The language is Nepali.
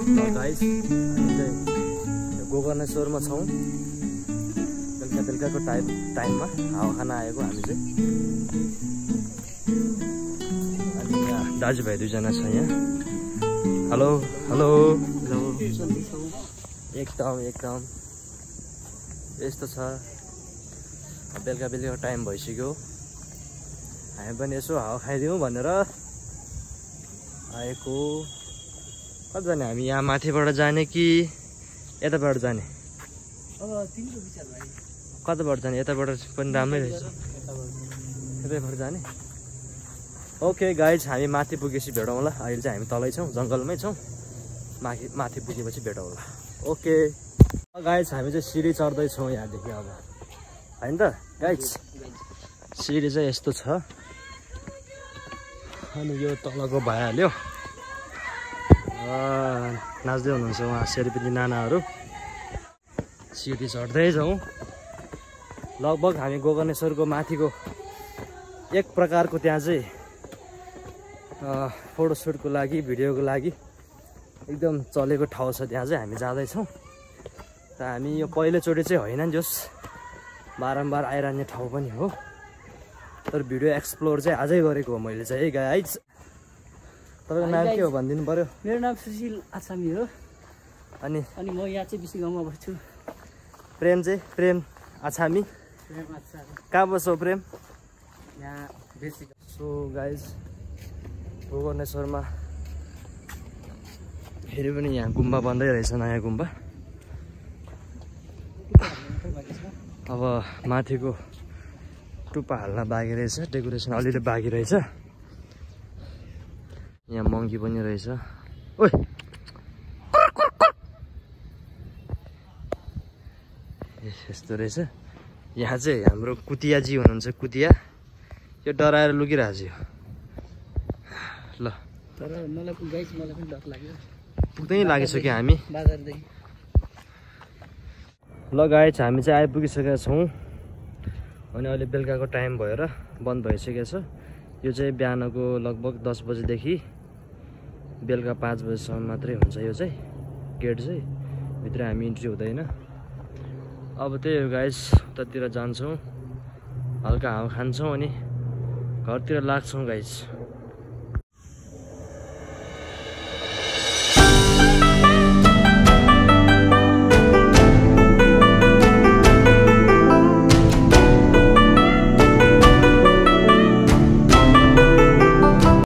गाइस हामी चाहिँ गोकर्णेश्वरमा छौँ। बेलुकाको टाइममा हावा खान आएको हामी चाहिँ। अनि यहाँ दाजुभाइ दुईजना छ यहाँ। Hello hello hello. एकदम यस्तो छ। बेलुका टाइम भइसक्यो। हामी पनि यसो हावा खाइदिउँ भनेर आएको। कता जाने हामी? यहाँ माथिबाट जाने कि यताबाट जाने? कताबाट जाने? यताबाट पनि राम्रै रहेछ। यतैबाट जाने? ओके गाइज, हामी माथि पुगेपछि भेटौँला। अहिले चाहिँ हामी तलै छौँ, जङ्गलमै छौँ। माथि पुगेपछि भेटौँला। ओके गाइज, हामी चाहिँ सिँढी चढ्दैछौँ यहाँदेखि अब, होइन त गाइज? सिँढी चाहिँ यस्तो छ। अनि यो तलको भइहाल्यो। नाच्दै हुनुहुन्छ उहाँ शेर्पेली नानाहरू। सिँढी चढ्दै जाउँ। लगभग हामी गोकर्णेश्वरको माथिको एक प्रकारको त्यहाँ चाहिँ फोटोसुटको लागि, भिडियोको लागि एकदम चलेको ठाउँ छ। त्यहाँ चाहिँ हामी जाँदैछौँ। र हामी यो पहिलोचोटि चाहिँ होइन नि, जस बारम्बार आइरहने ठाउँ पनि हो। तर भिडियो एक्सप्लोर चाहिँ आजै गरेको हो मैले चाहिँ। गाइज, तपाईँको नाम के हो भनिदिनु पऱ्यो? मेरो नाम सुशील आछामी हो। अनि म यहाँ चाहिँ बिसी गाउँमा बस्छु। प्रेम चाहिँ? प्रेम आछामी। कहाँ बस्छौ प्रेम? यहाँ बेसी। सो गाइज, गोकर्णेश्वरमा फेरि पनि यहाँ गुम्बा बन्दै रहेछ, नयाँ गुम्बा। अब माथिको टुप्पा हाल्न बाँकी रहेछ, डेकोरेसन अलिअलि बाँकी रहेछ। यहाँ मङ्की पनि रहेछ। ओइ यस्तो रहेछ। यहाँ चाहिँ हाम्रो कुतियाजी हुनुहुन्छ। कुतिया यो डराएर लुकिरहेको छ। ल तर मलाई पनि डर लाग्यो। पुग्दै लागेछौँ कि हामी बाजारदेखि। ल गाइज, हामी चाहिँ आइपुगिसकेका छौँ। अनि अहिले बेलुकाको टाइम भएर बन्द भइसकेको छ। यो चाहिँ बिहानको लगभग 10 बजेदेखि बेलुका 5 बजेसम्म मात्रै हुन्छ। यो चाहिँ गेट चाहिँ भित्र हामी इन्ट्री हुँदैन। अब त्यही हो गाइज, उतातिर जान्छौँ, हल्का हावा खान्छौँ अनि घरतिर लाग्छौँ गाइज।